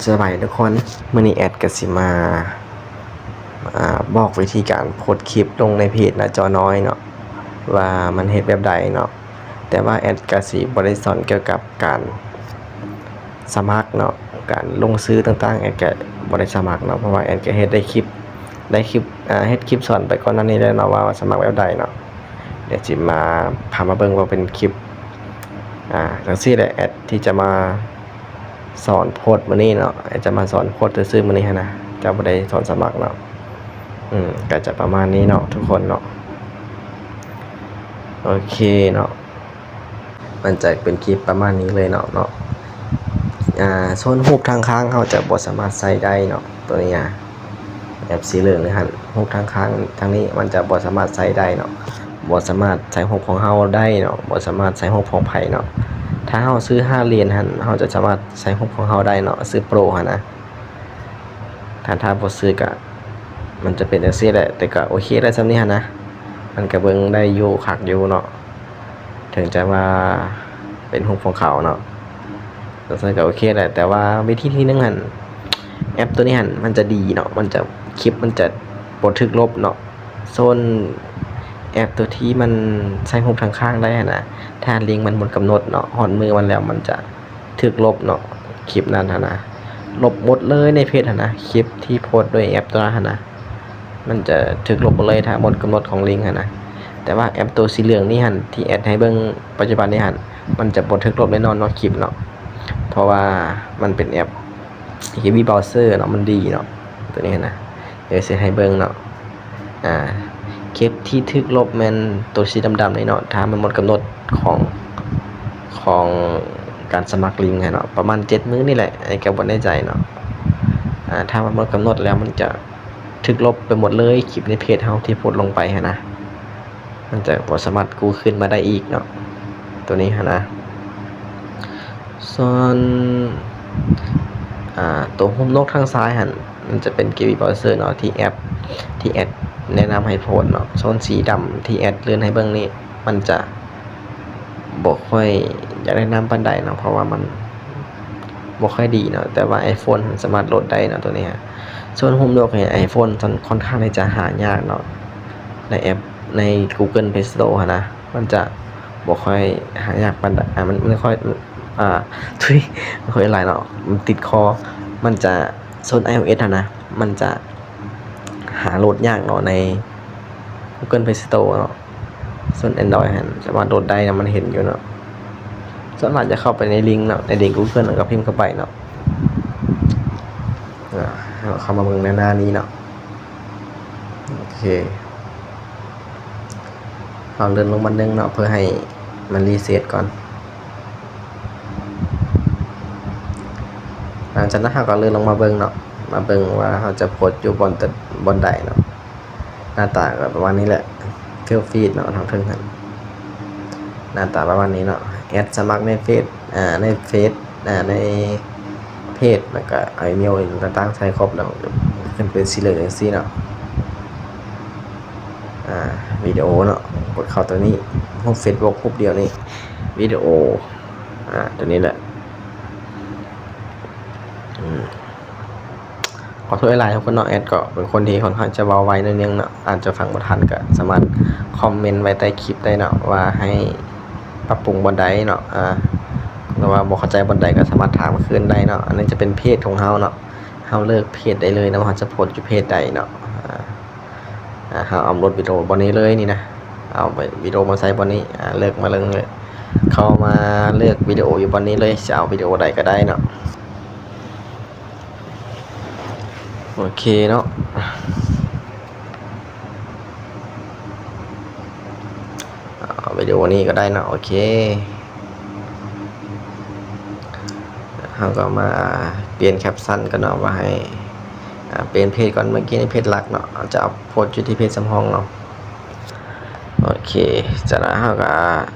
ສະບາຍດີທຸກຄົນ, ມື້ນີ້ແອັດກໍຊິມາ ອ່າ ບອກວິທີການໂພສຄລິບລົງໃນເພຈໜ້າຈໍນ້ອຍເນາະ ວ່າມັນເຮັດແບບໃດເນາະ. ແຕ່ວ່າແອັດກໍຊິບໍ່ໄດ້ສອນກ່ຽວກັບການສະໝັກເນາະ, ການລົງຊື່ຕ່າງໆ ແອັດກໍບໍ່ໄດ້ສະໝັກເນາະ, ເພາະວ່າແອັດກໍເຮັດໄດ້ຄລິບ ໄດ້ຄລິບ ອ່າ ເຮັດຄລິບສອນໄປກ່ອນໜ້ານີ້ແລ້ວເນາະ ວ່າສະໝັກແບບໃດເນາະ. ດຽວຊິມາ ພາມາເບິ່ງວ່າເປັນຄລິບ ອ່າ ຈັ່ງຊີ້ແຫຼະ ແອັດທີ່ຈະມາ ສອນໂພສມື້ນີ້ເນາະ, ຈະມາສອນໂພສຊື່ໆມື້ນີ້ຫັ້ນນະ, ຈະບໍ່ໄດ້ສອນສະໝັກເນາະ. ອືມ ກໍຈະປະມານນີ້ເນາະທຸກຄົນເນາະ. ໂອເຄເນາະ, ມັນຈະເປັນຄລິບປະມານນີ້ເລີຍເນາະ ເນາະ. ອ່າ ສ່ວນຮູບທາງຂ້າງເຮົາຈະບໍ່ສາມາດໃຊ້ໄດ້ເນາະ, ໂຕນີ້ນະ ແອັບສີເຫຼືອງນີ້ຫັ້ນ ຮູບທາງຂ້າງທາງນີ້ມັນຈະບໍ່ສາມາດໃຊ້ໄດ້ເນາະ, ບໍ່ສາມາດໃສ່ຮູບຂອງເຮົາໄດ້ເນາະ, ບໍ່ສາມາດໃສ່ຮູບຂອງໃຜເນາະ. ຖ້າເຮົາຊື້ຫ້າຫຼຽນຫັ້ນ ເຮົາຈະສາມາດໃສ່ຮູບຂອງເຮົາໄດ້ເນາະ, ຊື້ໂປຣຫັ້ນນະ. ຖ້າ ຖ້າບໍ່ຊື້ກະ ມັນຈະເປັນຈັ່ງຊີ້ແຫຼະ, ແຕ່ກະໂອເຄແຫຼະ ສ່ຳນີ້ຫັ້ນນະ, ມັນກະເບິ່ງໄດ້ຢູ່ ຄັກຢູ່ເນາະ. ເຖິງຈະວ່າເປັນຮູບຂອງເຂົາເນາະ, ຈັ່ງຊັ້ນກໍໂອເຄແຫຼະ. ແຕ່ວ່າວິທີທີໜຶ່ງຫັ້ນ ແອັບໂຕນີ້ຫັ້ນມັນຈະດີເນາະ, ມັນຈະ ຄລິບມັນຈະບໍ່ຖືກລົບເນາະ. ສ່ວນແອັບໂຕທີ່ມັນໃສ່ຮູບທາງຂ້າງໄດ້ຫັ້ນນະ, ຖ້າລິງມັນໝົດກຳນົດເນາະ, ຮອດມື້ມັນແລ້ວມັນຈະຖືກລົບເນາະ, ຄລິບນັ້ນຫັ້ນນະ ລົບໝົດເລີຍໃນເພຈຫັ້ນນະ, ຄລິບທີ່ໂພສດ້ວຍແອັບໂຕນັ້ນຫັ້ນນະ ມັນຈະຖືກລົບໝົດເລີຍ ຖ້າໝົດກຳນົດຂອງລິງຫັ້ນນະ. ແຕ່ວ່າແອັບໂຕສີເຫຼືອງນີ້ຫັ້ນ ທີ່ແອັດໃຫ້ເບິ່ງປັດຈຸບັນນີ້ຫັ້ນ ມັນຈະບໍ່ຖືກລົບແນ່ນອນເນາະ ຄລິບເນາະ, ເພາະວ່າມັນເປັນແອັບ ເຄບີບຣາວເຊີເນາະ, ມັນດີເນາະ ໂຕນີ້ຫັ້ນນະ. ດຽວຊິໃຫ້ເບິ່ງເນາະ, ອ່າ ຄລິບທີ່ຖືກລົບແມ່ນໂຕສີດຳໆນີ້ເນາະ, ຖ້າມັນໝົດກຳນົດຂອງ ຂອງການສະໝັກລິງຫັ້ນເນາະ, ປະມານເຈັດມື້ນີ້ແຫຼະ, ອັນນີ້ກໍບໍ່ແນ່ໃຈເນາະ. ອ່າ ຖ້າມັນໝົດກຳນົດແລ້ວ ມັນຈະ ຖືກລົບໄປໝົດເລີຍ ຄລິບໃນເພຈເຮົາທີ່ໂພສລົງໄປຫັ້ນນະ, ມັນຈະບໍ່ສາມາດກູ້ຄືນມາໄດ້ອີກເນາະ ໂຕນີ້ຫັ້ນນະ. ສ່ວນ ອ່າ ໂຕຮູບນົກທາງຊ້າຍຫັ້ນ ມັນຈະເປັນເກວີບຣາວເຊີເນາະ ທີ່ແອັບ ທີ່ແອັດແນະນຳໃຫ້ໂພສເນາະ. ສ່ວນສີດຳທີ່ແອັດເລື່ອນໃຫ້ເບິ່ງນີ້ ມັນຈະ ບໍ່ຄ່ອຍຢາກແນະນຳປານໃດເນາະ ເພາະວ່າມັນບໍ່ຄ່ອຍດີເນາະ, ແຕ່ວ່າໄອໂຟນສາມາດໂຫຼດໄດ້ເນາະ ໂຕນີ້. ສ່ວນຮູບນົກນີ້ ໄອໂຟນຂ້ອນຂ້າງທີ່ຈະຫາຍາກເນາະ, ໃນແອັບ ໃນກູເກີນເພລສະໂຕຫັ້ນນະ ມັນຈະບໍ່ຄ່ອຍຫາຍາກປານໃດ, ອ່າ ມັນ ມັນຄ່ອຍ ອ່າ ທຸຍ ມັນຄ່ອຍຫຼາຍເນາະ, ມັນຕິດຄໍ. ມັນຈະ ສ່ວນໄອໂອເອັສຫັ້ນນະ ມັນຈະຫາໂຫຼດຍາກເນາະ ໃນກູເກີນເພລສະໂຕເນາະ. ສ່ວນແອນດຣອຍຫັ້ນສາມາດໂຫຼດໄດ້ນະ, ມັນເຫັນຢູ່ເນາະ. ສ່ວນຫຼາຍຈະເຂົ້າໄປໃນລິງເນາະ, ໃນລິງກູເກີນ ແລ້ວກໍພິມເຂົ້າໄປເນາະ. ອ່າ ເຮົາເຂົ້າມາເບິ່ງໃນໜ້ານີ້ເນາະ. ໂອເຄ ເຮົາເລື່ອນລົງມາໜຶ່ງເນາະ ເພື່ອໃຫ້ມັນຣີເຊັດກ່ອນ. ຫຼັງຈາກນັ້ນເຮົາກໍເລື່ອນລົງມາເບິ່ງເນາະ, ມາເບິ່ງວ່າເຮົາຈະໂພສຢູ່ບ່ອນ ບ່ອນໃດເນາະ. ໜ້າຕາກໍປະມານນີ້ແຫຼະ ຟີລຟີດເນາະ ທາງເທິງຫັ້ນ ໜ້າຕາປະມານນີ້ເນາະ. ແອັດສະໝັກໃນເຟສ ອ່າ ໃນເຟສ ອ່າ ໃນເພຈ ແລ້ວກໍເອົາອີເມວຕ່າງໆໃສ່ຄົບ ແລ້ວຂຶ້ນເປັນສີເຫຼືອງຈັ່ງຊີ້ເນາະ. ອ່າ ວິດີໂອເນາະ ກົດເຂົ້າຕົວນີ້ ຮູບເຟສບຸກຮູບດຽວນີ້ ວິດີໂອ ອ່າ ຕົວນີ້ແຫຼະ ອືມ. ຂໍໂທດຫຼາຍໆ ທຸກຄົນເນາະ, ແອັດກໍເປັນຄົນທີ່ຂ້ອນຂ້າງຈະເວົ້າໄວໜ້ອຍໜຶ່ງເນາະ, ອາດຈະຟັງບໍ່ທັນ ກໍສາມາດຄອມເມັນໄວ້ໃຕ້ຄລິບໄດ້ເນາະ ວ່າໃຫ້ປັບປຸງບ່ອນໃດເນາະ, ອ່າ ຫຼືວ່າບໍ່ເຂົ້າໃຈບ່ອນໃດກໍສາມາດຖາມຄືນໄດ້ເນາະ. ອັນນີ້ຈະເປັນເພຈຂອງເຮົາເນາະ, ເຮົາເລືອກເພຈໄດ້ເລີຍເນາະ ວ່າເຮົາຈະໂພສຢູ່ເພຈໃດເນາະ. ອ່າ ອ່າ ເຮົາອັບໂຫຼດວິດີໂອບ່ອນນີ້ເລີຍນີ້ນະ, ເອົາໄປ ວິດີໂອມາໃສ່ບ່ອນນີ້ ອ່າ ເລືອກມາເລີຍ, ເຂົ້າມາເລືອກວິດີໂອຢູ່ບ່ອນນີ້ເລີຍ, ຈະເອົາວິດີໂອໃດກໍໄດ້ເນາະ. ໂອເຄເນາະ, ເອົາວິດີໂອນີ້ກໍໄດ້ເນາະ. ໂອເຄ ເຮົາກໍມາປ່ຽນແຄັບຊັນກ່ອນເນາະ, ວ່າໃຫ້ ອ່າ ປ່ຽນເພຈກ່ອນ. ເມື່ອກີ້ໃນເພຈຫຼັກເນາະ, ເຮົາຈະເອົາໂພສຢູ່ທີ່ເພຈສຳຮອງເນາະ. ໂອເຄ ຈາກນັ້ນເຮົາກໍ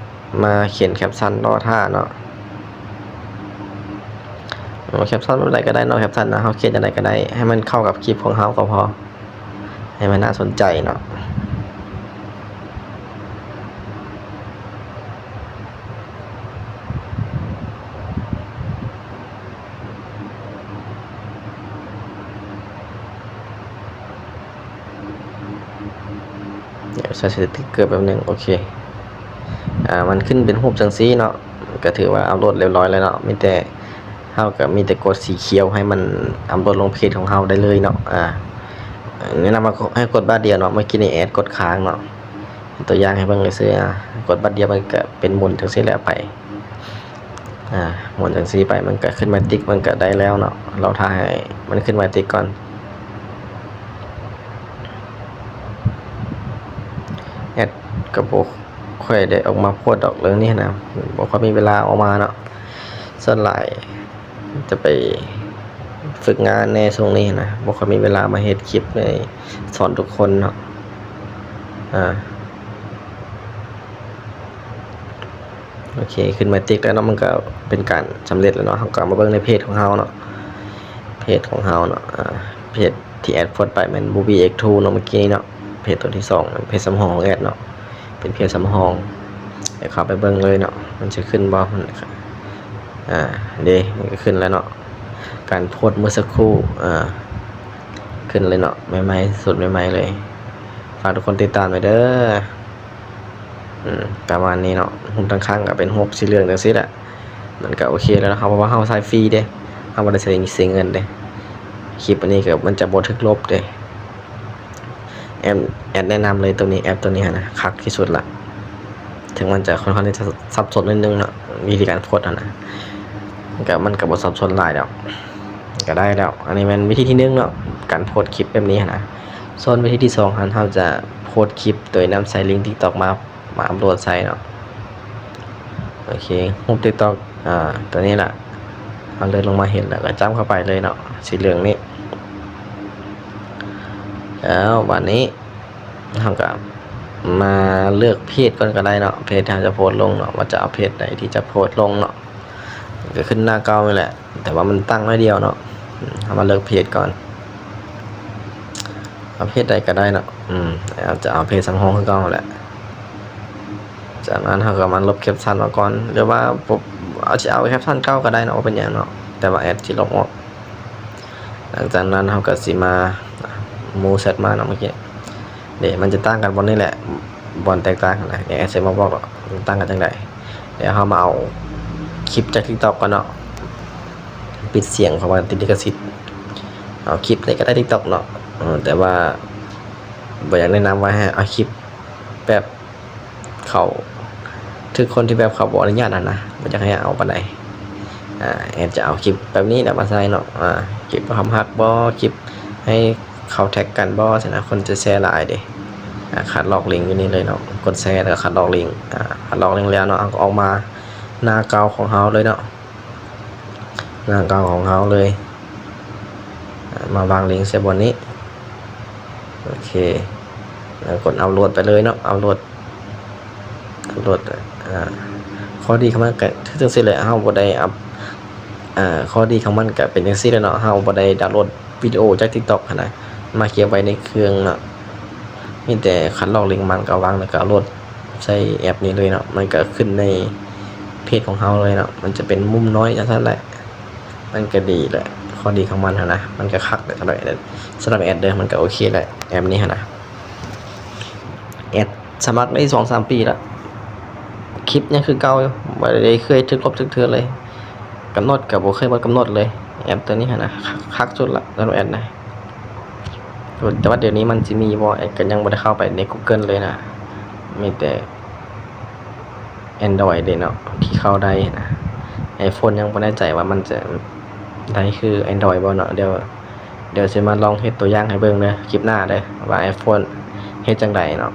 ມາຂຽນແຄັບຊັນລໍຖ້າເນາະ. ເອົາແຄັບຊັນແບບໃດກໍໄດ້ເນາະ, ແຄັບຊັນນະ ເຮົາຂຽນຈັ່ງໃດກໍໄດ້ ໃຫ້ມັນເຂົ້າກັບຄລິບຂອງເຮົາກໍພໍ. ໃຫ້ມັນໜ້າສົນໃຈເນາະ. ດຽວໃສ່ສະຕິກເກີແປັບໜຶ່ງ. ໂອເຄ ອາ ມັນຂຶ້ນເປັນຮູບຈັ່ງຊີ້ເນາະ ກໍຖືວ່າອັບໂຫຼດລຽບຮ້ອຍແລ້ວເນາະ. ມີແຕ່ ເຮົາກໍມີແຕ່ກົດສີຂຽວໃຫ້ມັນອັບໂຫຼດລົງເພຈຂອງເຮົາໄດ້ເລີຍເນາະ. ອາ ແນະນຳວ່າໃຫ້ກົດບາດດຽວເນາະ. ເມື່ອກີ້ນີ້ແອດກົດຄ້າງເນາະ ຕົວຢ່າງໃຫ້ເບິ່ງຊື່ໆ. ອາ ກົດບາດດຽວມັນກໍເປັນໝູນຈັ່ງຊີ້ແຫຼະໄປ. ອາ ໝູນຈັ່ງຊີ້ໄປ ມັນກໍຂຶ້ນມາຕິກ ມັນກໍໄດ້ແລ້ວເນາະ. ລອຖ້າໃຫ້ມັນຂຶ້ນມາຕິກກ່ອນ. ແອດກໍບໍ່ຄ່ອຍໄດ້ອອກມາໂພສດອກເລື່ອງນີ້ນະ ບໍ່ຄ່ອຍມີເວລາອອກມາເນາະ. ສ່ວນຫຼາຍຈະໄປຝຶກງານແດ່ຊ່ວງນີ້ນະ ບໍ່ຄ່ອຍມີເວລາມາເຮັດຄລິບໃຫ້ສອນທຸກຄົນເນາະ. ອາ ໂອເຄ ຂຶ້ນມາຕິກແລ້ວເນາະ ມັນກໍເປັນການສຳເລັດແລ້ວເນາະ. ເຮົາກໍມາເບິ່ງໃນເພຈຂອງເຮົາເນາະ ເພຈຂອງເຮົາເນາະ. ອາ ເພຈທີ່ແອດໂພສໄປແມ່ນ Booby X two ເນາະ ເມື່ອກີ້ນີ້ເນາະ. ເພຈຕົວທີສອງ ເພຈສຳຮອງຂອງແອດເນາະ ເປັນເພຈສຳຮອງ. ໃຫ້ເຂົ້າໄປເບິ່ງເລີຍເນາະ ມັນຊິຂຶ້ນບໍ່? ອາ ເດ້ ມັນກໍຂຶ້ນແລ້ວເນາະ ການໂພສເມື່ອສັກຄູ່. ອາ ຂຶ້ນເລີຍເນາະ ໃໝ່ໆ ສົດໃໝ່ໆເລີຍ. ຝາກທຸກຄົນຕິດຕາມໄວ້ເດີ. ອືມ ປະມານນີ້ເນາະ ຮູບທາງຂ້າງກໍເປັນຮູບສີເຫຼືອງຈັ່ງຊີ້ແຫຼະ ມັນກໍໂອເຄແລ້ວເນາະ ເຮົາ ເພາະວ່າເຮົາໃຊ້ຟຣີເດ້ ເຮົາບໍ່ໄດ້ໃຊ້ເສຍເງິນເດ້. ຄລິບອັນນີ້ກໍມັນຈະບໍ່ຖືກລົບເດ້. ແອດ ແອດແນະນຳເລີຍໂຕນີ້ ແອັບໂຕນີ້ຫັ້ນນະ ຄັກທີ່ສຸດລະ. ເຖິງມັນຈະຄ່ອນຂ້າງທີ່ຈະສັບສົນໜ້ອຍໜຶ່ງເນາະ ວິທີການໂພສຫັ້ນນະ ກໍມັນກໍບໍ່ສັບສົນຫຼາຍດອກ ກໍໄດ້ແລ້ວ. ອັນນີ້ແມ່ນວິທີທີໜຶ່ງເນາະ ການໂພສຄລິບແບບນີ້ຫັ້ນນະ. ສ່ວນວິທີທີສອງຫັ້ນ ເຮົາຈະໂພສຄລິບໂດຍນຳໃຊ້ລິງ TikTok ມາ ມາອັບໂຫຼດໃສ່ເນາະ. ໂອເຄ ຮູບ TikTok ອາ ຕົວນີ້ລະ ເຮົາເລື່ອນລົງມາເຫັນແລ້ວກໍຈ້ຳເຂົ້າໄປເລີຍເນາະ ສີເຫຼືອງນີ້. ແລ້ວບາດນີ້ເຮົາກໍມາເລືອກເພຈກ່ອນກໍໄດ້ເນາະ ເພຈທີ່ເຮົາຈະໂພສລົງເນາະ ວ່າຈະເອົາເພຈໃດທີ່ຈະໂພສລົງເນາະ. ກໍຂຶ້ນໜ້າເກົ່ານີ້ແຫຼະ ແຕ່ວ່າມັນຕັ້ງໜ້ອຍດຽວເນາະ. ເຮົາມາເລືອກເພຈກ່ອນ ເອົາເພຈໃດກໍໄດ້ເນາະ. ອືມ ເຮົາຈະເອົາເພຈສຳຮອງຄືເກົ່າຫັ້ນແຫຼະ. ຈາກນັ້ນເຮົາກໍມາລົບແຄັບຊັນອອກກ່ອນ ຫຼືວ່າບໍ່ ເອົາ ຊິເອົາແຄັບຊັນເກົ່າກໍໄດ້ເນາະ ບໍ່ເປັນຫຍັງເນາະ ແຕ່ວ່າແອດຊິລົບອອກ. ຫຼັງຈາກນັ້ນເຮົາກໍຊິມາ move set ມາເນາະ ເມື່ອກີ້ເດ້ ມັນຈະຕ່າງກັນບ່ອນນີ້ແຫຼະ ບ່ອນແຕກຕ່າງຫັ້ນນະ ແອດຊິມາບອກດອກ ມັນຕ່າງກັນຈັ່ງໃດ. ແລ້ວເຮົາມາເອົາຄລິບຈາກ TikTok ກ່ອນເນາະ ປິດສຽງ ເພາະວ່າຕິດລິຂະສິດ. ເອົາຄລິບໃດກໍໄດ້ TikTok ເນາະ ເອີ ແຕ່ວ່າບໍ່ຢາກແນະນຳວ່າໃຫ້ເອົາຄລິບແບບ ເຂົາ ຖືກຄົນທີ່ແບບເຂົາບໍ່ອະນຸຍາດຫັ້ນນະ ບໍ່ຢາກໃຫ້ເອົາປານໃດ. ອາ ແອດຈະເອົາຄລິບແບບນີ້ແຫຼະມາໃສ່ເນາະ ອາ ຄລິບຄວາມຮັກບໍ ຄລິບໃຫ້ເຂົາແທັກກັນບໍ ຊັ້ນນະ ຄົນຈະແຊຫຼາຍເດ້. ອາ ຄັດລອກລິງຢູ່ນີ້ເລີຍເນາະ ກົດແຊແລ້ວກໍຄັດລອກລິງ. ອາ ຄັດລອກລິງແລ້ວເນາະ ເຮົາກໍອອກມາໜ້າເກົ່າຂອງເຮົາເລີຍເນາະ ໜ້າເກົ່າຂອງເຮົາເລີຍ. ອາ ມາວາງລິງໃສ່ບ່ອນນີ້. ໂອເຄ ແລ້ວກົດອັບໂຫຼດໄປເລີຍເນາະ ອັບໂຫຼດ ອັບໂຫຼດ. ອາ ຂໍ້ດີຂອງມັນກໍຄືຈັ່ງຊີ້ແຫຼະ ເຮົາບໍ່ໄດ້ອັບ ອາ ຂໍ້ດີຂອງມັນກໍເປັນຈັ່ງຊີ້ແຫຼະເນາະ ເຮົາບໍ່ໄດ້ດາວໂຫຼດວິດີໂອຈາກ TikTok ຫັ້ນນະ ມາເກັບໄວ້ໃນເຄື່ອງເນາະ ມີແຕ່ຄັດລອກລິງມັນກໍວາງ ແລ້ວກໍອັບໂຫຼດໃສ່ແອັບນີ້ເລີຍເນາະ ມັນກໍຂຶ້ນໃນເພຈຂອງເຮົາເລີຍເນາະ ມັນຈະເປັນມຸມນ້ອຍຈັ່ງຊັ້ນແຫຼະ. ມັນກໍດີແຫຼະ ຂໍ້ດີຂອງມັນຫັ້ນນະ ມັນກໍຄັກແຫຼະ ສຳລັບແອັດ ສຳລັບແອັດເດີ ມັນກໍໂອເຄແຫຼະ ແອັບນີ້ຫັ້ນນະ. ແອັດສະໝັກໄດ້ສອງສາມປີລະ ຄລິບຍັງຄືເກົ່າຢູ່ ບໍ່ໄດ້ເຄີຍຖືກລົບຈັກເທື່ອເລີຍ ກຳນົດກໍບໍ່ເຄີຍໝົດກຳນົດເລີຍ. ແອັບໂຕນີ້ຫັ້ນນະ ຄັກ ຄັກສຸດລະ ສຳລັບແອັດນະ. ແຕ່ວ່າດຽວນີ້ມັນຊິມີບໍ່ ແອັດກໍຍັງບໍ່ໄດ້ເຂົ້າໄປໃນ Google ເລີຍນະ ມີແຕ່ Android ເດ້ເນາະ ທີ່ເຂົ້າໄດ້ນະ. iPhone ຍັງບໍ່ແນ່ໃຈວ່າມັນຈະໄດ້ຄື Android ບໍ່ເນາະ. ດຽວ ດຽວຊິມາລອງເຮັດຕົວຢ່າງໃຫ້ເບິ່ງເດີ ຄລິບໜ້າເດີ ວ່າ iPhone ເຮັດຈັ່ງໃດເນາະ.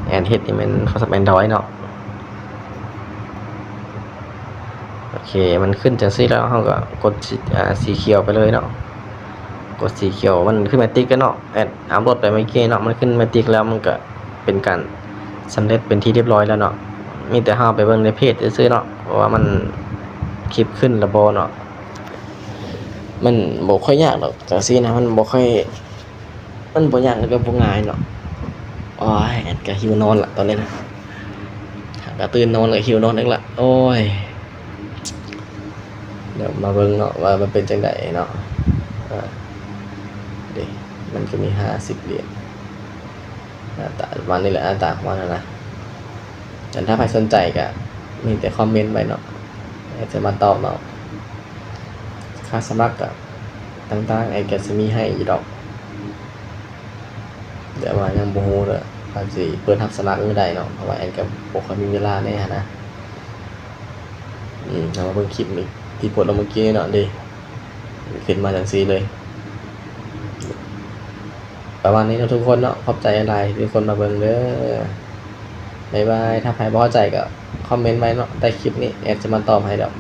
ແອັດເຮັດນີ້ແມ່ນໂທລະສັບ Android ເນາະ. ໂອເຄ ມັນຂຶ້ນຈັ່ງຊີ້ແລ້ວ ເຮົາກໍກົດສີ ອາ ສີຂຽວໄປເລີຍເນາະ. ກົດສີຂຽວ ມັນຂຶ້ນມາຕິກແລ້ວເນາະ ແອັດອັບໂຫຼດໄປເມື່ອກີ້ເນາະ ມັນຂຶ້ນມາຕິກແລ້ວ ມັນກໍເປັນການສຳເລັດເປັນທີ່ຮຽບຮ້ອຍແລ້ວເນາະ. ມີແຕ່ເຮົາໄປເບິ່ງໃນເພຈຊື່ໆເນາະ ວ່າມັນ ຄລິບຂຶ້ນແລ້ວບໍ່ເນາະ. ມັນບໍ່ຄ່ອຍຍາກດອກ ຈັ່ງຊີ້ນະ ມັນບໍ່ຄ່ອຍ ມັນບໍ່ຍາກ ແລ້ວກໍບໍ່ງ່າຍເນາະ. ໂອ້ຍ ແອັດກໍຫິວນອນລະຕອນນີ້ນະ ຫາກໍຕື່ນນອນ ແລ້ວກໍຫິວນອນອີກລະ. ໂອ້ຍ ດຽວມາເບິ່ງເນາະ ວ່າມັນເປັນຈັ່ງໃດເນາະ. ເອີ ເດ້ ມັນກໍມີຫ້າສິບຫຼຽນ. ໜ້າຕາປະມານນີ້ແຫຼະ ໜ້າຕາຂອງມັນຫັ້ນນະ. ແຕ່ຖ້າໃຜສົນໃຈກໍມີແຕ່ຄອມເມັນໄວ້ເນາະ ແອດຈະມາຕອບເນາະ. ຄ່າສະໝັກກໍຕ່າງໆ ແອດກໍຊິມີໃຫ້ຢູ່ດອກ ແຕ່ວ່າຍັງບໍ່ຮູ້ເດີ້ ວ່າຊິເປີດຮັບສະໝັກມື້ໃດເນາະ ເພາະວ່າແອດກໍບໍ່ຄ່ອຍມີເວລາແດ່ຫັ້ນນະ. ອືມ ເຮົາມາເບິ່ງຄລິບນີ້ທີ່ໂພສລົງເມື່ອກີ້ນີ້ເນາະ ເດ້ ຂຶ້ນມາຈັ່ງຊີ້ເລີຍ. ປະມານນີ້ເນາະທຸກຄົນເນາະ ຂອບໃຈຫຼາຍໆທີ່ທຸກຄົນມາເບິ່ງເດີ້ ບາຍບາຍ. ຖ້າໃຜບໍ່ເຂົ້າໃຈກໍຄອມເມັນໄວ້ເນາະ ໃຕ້ຄລິບນີ້ ແອດຈະມາຕອບໃຫ້ດອກ.